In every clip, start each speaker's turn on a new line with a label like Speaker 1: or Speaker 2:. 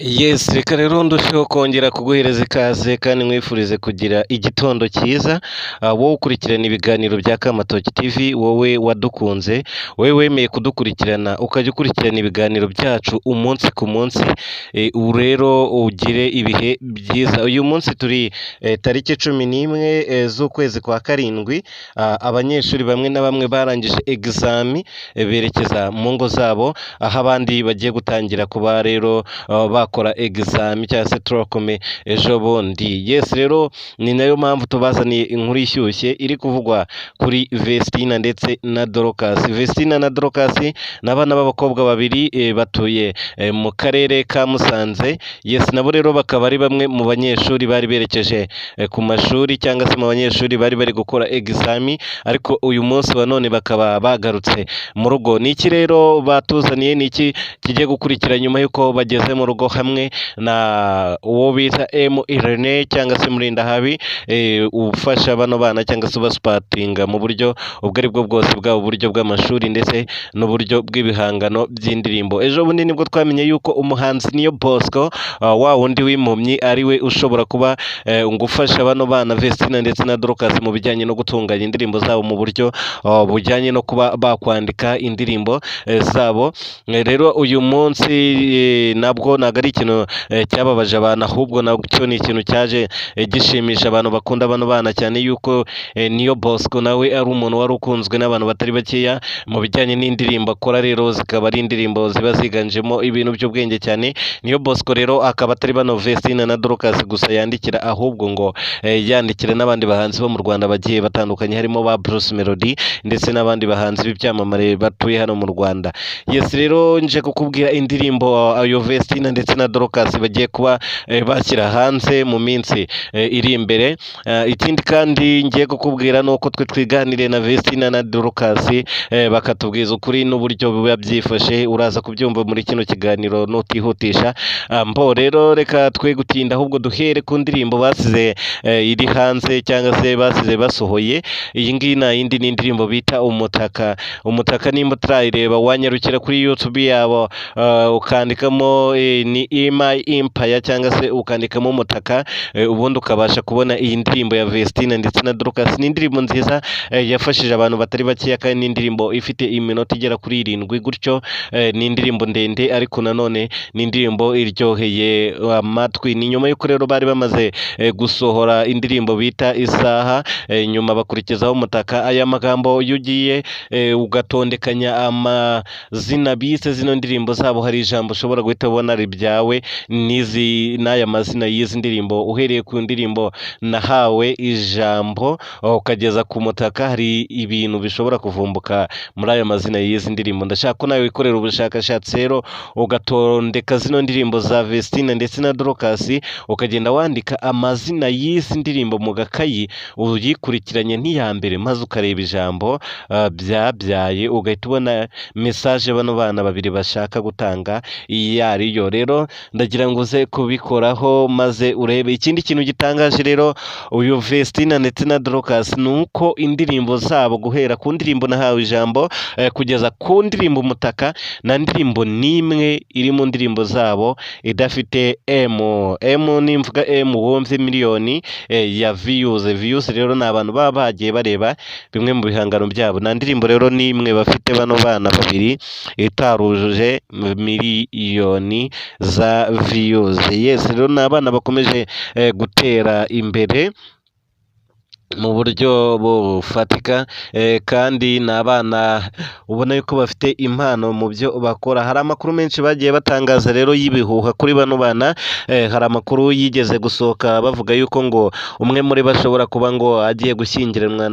Speaker 1: Yes, reka rero ndusheho kongera kuguhereza ikaze kandi nkwifurize kugira igitondo cyiza. Wowe ukurikirana ibiganiro bya Kamatoki TV, wowe wadukunze, wowe wemeye kudukurikirana ukajya ukurikirana ibiganiro byacu umunsi ku munsi, ubu rero ugire ibihe byiza. Uyu munsi turi tariki 11 z'ukwezi kwa karindwi, abanyeshuri bamwe na bamwe barangije egizami berekeza mu ngo zabo, aho abandi bagiye gutangira kuba rero bakora egizami cyangwa se torokome ejo bundi. Yes, rero ni nayo mpamvu tubazaniye inkuru ishyushye iri kuvugwa kuri Vestina ndetse na Dorcas. Vestina na Dorcas ni abana b'abakobwa babiri batuye mu karere ka Musanze. Yes, nabo rero bakaba ari bamwe mu banyeshuri bari berekeje ku mashuri cyangwa se mu banyeshuri bari bari gukora egizami, ariko uyu munsi wa none bakaba bagarutse mu rugo. Ni iki rero batuzaniye? Ni iki kigiye gukurikira nyuma y'uko bageze mu rugo hamwe na uwo bita M Irene cyangwa se Murindahabi, ufasha bano bana cyangwa se ubasipatinga mu buryo ubwo ari bwo bwose, bwaba uburyo bw'amashuri ndetse n'uburyo bw'ibihangano by'indirimbo. Ejo bundi nibwo twamenye yuko umuhanzi Niyo Bosco, wa wundi w'impumyi, ari we ushobora kuba ngo ufasha bano bana Vestina ndetse na Dorcas mu bijyanye no gutunganya indirimbo zabo mu buryo bujyanye no kuba bakwandika indirimbo zabo. Rero uyu munsi nabwo ntabwo ari ikintu cyababaje abantu, ahubwo nacyo ni ikintu cyaje gishimisha abantu bakunda bano bana cyane yuko Niyo Bosco nawe ari umuntu wari ukunzwe n'abantu batari bakeya mu bijyanye n'indirimbo akora, rero zikaba ari indirimbo ziba ziganjemo ibintu by'ubwenge cyane. Niyo Bosco rero akaba atari bano Vestina na Dorcas gusa yandikira, ahubwo ngo yandikira n'abandi bahanzi bo mu Rwanda bagiye batandukanye, harimo ba Bruce Melody ndetse n'abandi bahanzi b'ibyamamare batuye hano mu Rwanda. Yes, rero nje kukubwira indirimbo ayo Vestina ndetse na Dorcas bagiye kuba bashyira hanze mu minsi iri imbere. Ikindi kandi ngiye kukubwira ni uko twe twiganiriye na Vestina na Dorcas, bakatubwiza ukuri n'uburyo biba byifashe. Uraza kubyumva muri kino kiganiro nutihutisha. Mbo rero reka twe gutinda, ahubwo duhere ku ndirimbo basize iri hanze cyangwa se basize basohoye. Iyi ngiyi nta yindi, ni indirimbo bita Umutaka. Umutaka nimba utarayireba, wanyarukira kuri YouTube yabo ukandikamo ni My Empire cyangwa se ukandikamo Umutaka, ubundi ukabasha kubona iyi ndirimbo ya Vestina ndetse na Dorcas. Ni indirimbo nziza yafashije abantu batari bakeya, kandi ni indirimbo ifite iminota igera kuri 7 gutyo. Ni indirimbo ndende, ariko nanone ni indirimbo iryoheye amatwi. Ni nyuma y'uko rero bari bamaze gusohora indirimbo bita Isaha, nyuma bakurikizaho Umutaka. Aya magambo iyo ugiye ugatondekanya amazina bise zino ndirimbo zabo, hari ijambo ushobora guhita ubona ribyawe n'izi n'aya mazina y'izi ndirimbo. Uhereye ku ndirimbo Nahawe Ijambo ukageza ku Mutaka, hari ibintu bishobora kuvumbuka muri aya mazina y'izi ndirimbo. Ndashaka ko nawe wikorera ubushakashatsi rero, ugatondeka zino ndirimbo za Vestina ndetse na Dorcas, ukagenda wandika amazina y'izi ndirimbo mu gakayi uyikurikiranye nk'iya mbere, maze ukareba ijambo byabyaye, ugahita ubona message bano bana babiri bashaka gutanga iyo ariyo. Rero ndagira ngo uze kubikoraho maze urebe. Ikindi kintu gitangaje rero uyu Vestina ndetse na Dorcas ni uko indirimbo zabo, guhera ku ndirimbo Nahawe Ijambo kugeza ku ndirimbo Umutaka, nta ndirimbo n'imwe iri mu ndirimbo zabo idafite M. M, nimvuga M wumve miliyoni ya views. Views rero ni abantu baba bagiye bareba bimwe mu bihangano byabo. Nta ndirimbo rero n'imwe bafite bano bana babiri itarujuje miliyoni za views. Yes, rero ni abana bakomeje gutera imbere mu buryo bufatika, kandi ni abana ubona yuko bafite impano mu byo bakora. Hari amakuru menshi bagiye batangaza rero y'ibihuha kuri bano bana. Hari amakuru yigeze gusohoka bavuga yuko ngo umwe muri bo ashobora kuba ngo agiye gushyingiranwa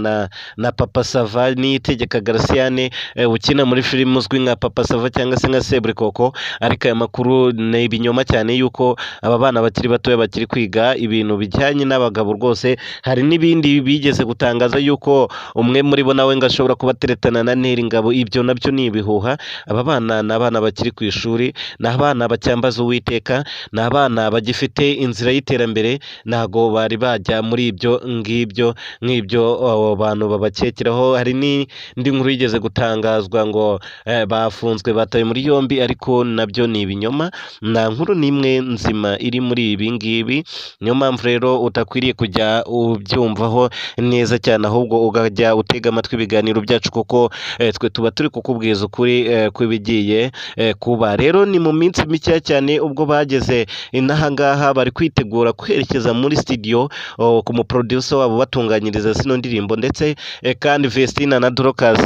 Speaker 1: na Papa Sava, Niyitegeka Garciane, ukina muri filime uzwi nka Papa Sava cyangwa se nka Seburikoko, ariko aya makuru ni ibinyoma cyane yuko aba bana bakiri batoya bakiri kwiga ibintu bijyanye n'abagabo rwose. Hari n'ibindi bigeze gutangaza yuko umwe muri bo nawe ngo ashobora kuba ateretana na Nel Ngabo. Ibyo nabyo ni ibihuha. Aba bana ni abana bakiri ku ishuri, ni abana bacyambaza Uwiteka, ni abana bagifite inzira y'iterambere, ntago bari bajya muri ibyo ngibyo nk'ibyo abo bantu babakekeraho. Hari n'indi nkuru yigeze gutangazwa ngo bafunzwe, batawe muri yombi, ariko nabyo ni ibinyoma. Nta nkuru n'imwe nzima iri muri ibi ngibi. Niyo mpamvu rero utakwiriye kujya ubyumvaho neza cyane, ahubwo ukajya utega amatwi ibiganiro byacu, kuko twe tuba turi kukubwiza ukuri kw'ibigiye kuba. Rero ni mu minsi mikeya cyane ubwo bageze inaha ngaha, bari kwitegura kwerekeza muri studio ku muproducer wabo batunganyiriza zino ndirimbo. Ndetse kandi Vestina na Dorcas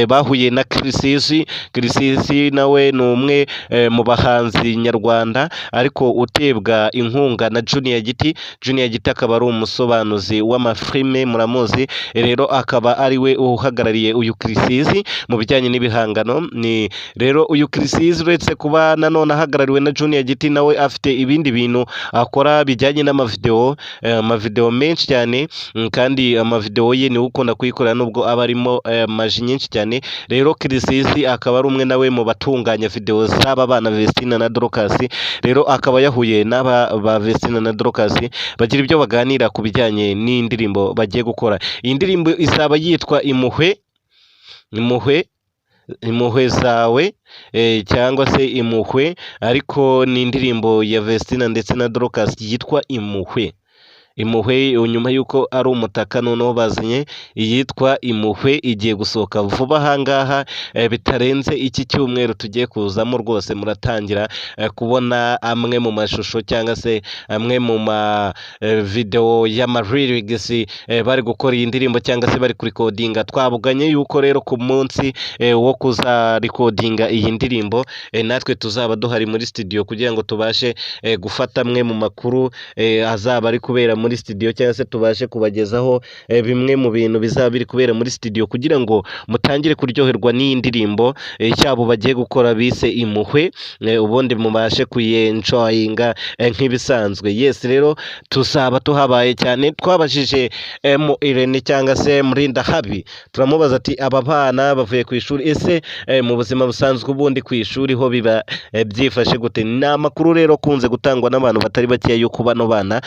Speaker 1: bahuye na Chriss Eazy. Chriss Eazy nawe ni umwe mu bahanzi nyarwanda ariko utebwa inkunga na Junior Giti. Junior Giti akaba ari umusobanuzi w'amafilime, muramuzi. Rero akaba ari we uhagarariye uyu Chriss Eazy mu bijyanye n'ibihangano. Ni rero uyu Chriss Eazy, uretse kuba nanone ahagarariwe na Junior Giti, nawe afite ibindi bintu akora bijyanye n'amavideo, amavideo menshi cyane, kandi amavideo ye niwe ukunda kuyikorera nubwo aba arimo maji nyinshi cyane. Rero Chriss Eazy akaba ari umwe nawe mu batunganya video z'aba bana Vestina na Dorcas. Rero akaba yahuye n'aba ba Vestina na Dorcas, bagira ibyo baganira ku bijyanye n'indirimbo bagiye gukora. Iyi ndirimbo izaba yitwa Impuhwe, Impuhwe, Impuhwe zawe, cyangwa se Impuhwe, ariko ni indirimbo ya Vestina ndetse na Dorcas yitwa Impuhwe. Impuhwe, nyuma y'uko ari umutaka, noneho bazanye iyitwa Impuhwe, igiye gusohoka vuba ahangaha, bitarenze iki cyumweru tugiye kuzamo. Rwose muratangira kubona amwe mu mashusho cyangwa se amwe mu ma video y'ama lyrics bari gukora iyi ndirimbo cyangwa se bari kurikodinga. Twavuganye yuko rero ku munsi wo kuzarikodinga iyi ndirimbo, natwe tuzaba duhari muri studio kugira ngo tubashe gufata amwe mu makuru azaba ari kubera muri studio, cyangwa se tubashe kubagezaho bimwe mu bintu bizaba biri kubera muri studio, kugira ngo mutangire kuryoherwa n'iyi ndirimbo cyabo bagiye gukora bise Impuhwe, ubundi mubashe kuyenjoyinga nk'ibisanzwe. Yes, rero tuzaba tuhabaye cyane. Twabajije M Irene cyangwa se Murinda Habi, turamubaza ati: "Aba bana bavuye ku ishuri, ese mu buzima busanzwe ubundi ku ishuri ho biba byifashe gute?" Ni amakuru rero akunze gutangwa n'abantu batari bakeya yuko bano bana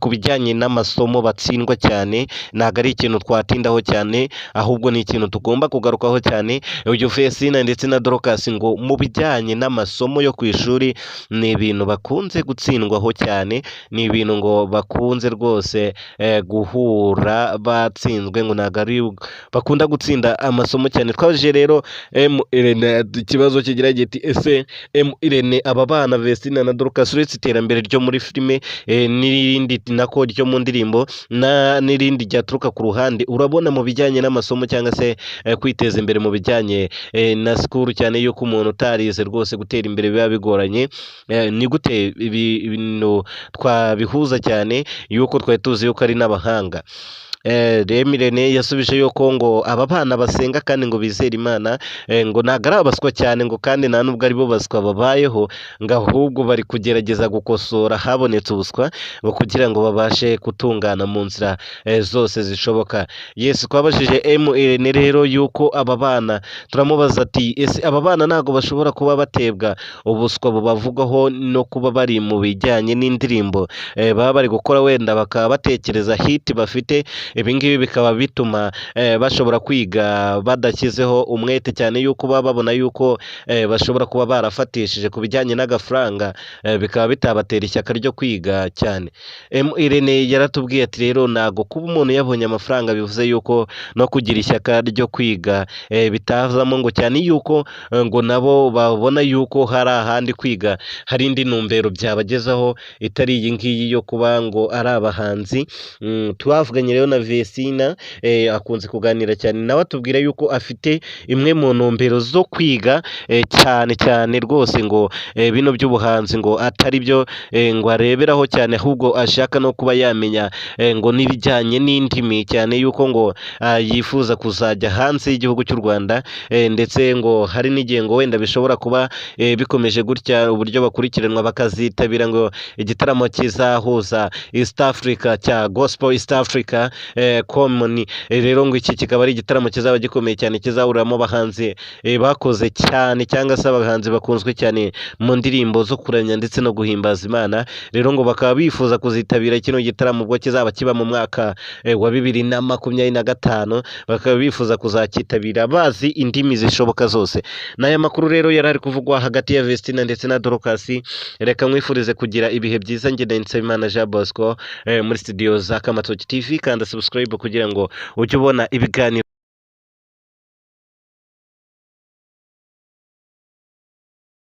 Speaker 1: ku bijyanye n'amasomo batsindwa cyane. Ntabwo ari ikintu twatindaho cyane, ahubwo ni ikintu tugomba kugarukaho cyane. Uyu Vestina ndetse na Dorcas ngo mu bijyanye n'amasomo yo ku ishuri ni ibintu bakunze gutsindwaho cyane, ni ibintu ngo bakunze rwose guhura batsinzwe, ngo ntabwo ari bakunda gutsinda amasomo cyane. Twabajije rero M Irene ikibazo kigira giti: "Ese M Irene, aba bana Vestina na Dorcas, uretse iterambere ryo muri filime n'irindi nako ryo mu ndirimbo na n'irindi ryaturuka ku ruhande, urabona mu bijyanye n'amasomo cyangwa se kwiteza imbere mu bijyanye na school, cyane yuko umuntu utarize rwose gutera imbere biba bigoranye, ni gute ibi bintu twabihuza, cyane yuko twari tuzi yuko ari n'abahanga?" Remy Rene yasubije yuko ngo aba bana basenga kandi ngo bizere Imana, ngo ntabwo ari abaswa cyane, ngo kandi nta nubwo ari bo baswa babayeho, ngo ahubwo bari kugerageza gukosora habonetse ubuswa, ngo kugira ngo babashe gutungana mu nzira zose zishoboka. Yes, twabajije M Irene rero yuko aba bana, turamubaza ati: "Ese aba bana ntabwo bashobora kuba batebwa ubuswa bubavugwaho no kuba bari mu bijyanye n'indirimbo baba bari gukora, wenda bakaba batekereza hit bafite, ibi ngibi bikaba bituma bashobora kwiga badashyizeho umwete, cyane yuko baba babona yuko bashobora kuba barafatishije ku bijyanye n'agafaranga, bikaba bitabatera ishyaka ryo kwiga cyane?" M Irene yaratubwiye ati: "Rero ntabwo kuba umuntu yabonye amafaranga bivuze yuko no kugira ishyaka ryo kwiga bitazamo, ngo cyane yuko ngo nabo babona yuko hari ahandi kwiga, hari indi ntumbero byabagezaho itari iyi ngiyi yo kuba ngo ari abahanzi." Twavuganye rero na Vesina, akunze kuganira cyane nawe, atubwira yuko afite imwe mu ntumbero zo kwiga cyane cyane rwose, ngo bino by'ubuhanzi ngo atari byo ngo areberaho cyane, ahubwo ashaka no kuba yamenya ngo n'ibijyanye n'indimi, cyane yuko ngo yifuza kuzajya hanze y'igihugu cy'u Rwanda, ndetse ngo hari n'igihe ngo wenda bishobora kuba bikomeje gutya uburyo bakurikiranwa, bakazitabira ngo igitaramo kizahuza East Africa cya Gospel East Africa. Common. Rero ngo iki kikaba ari igitaramo kizaba gikomeye cyane, kizahuriramo abahanzi bakoze cyane cyangwa se abahanzi bakunzwe cyane mu ndirimbo zo kuramya ndetse no guhimbaza Imana. Rero ngo bakaba bifuza kuzitabira kino gitaramo ubwo kizaba kiba mu mwaka wa 2025, bakaba bifuza kuzacyitabira bazi indimi zishoboka zose. N'aya makuru rero yari ari kuvugwa hagati ya Vestine ndetse na Dorcas. Reka mwifurize kugira ibihe byiza. Njye na Nsabimana Jean Bosco muri studio za Kamatoki TV. Kanda subscribe kugira ngo ujye ubona ibiganiro.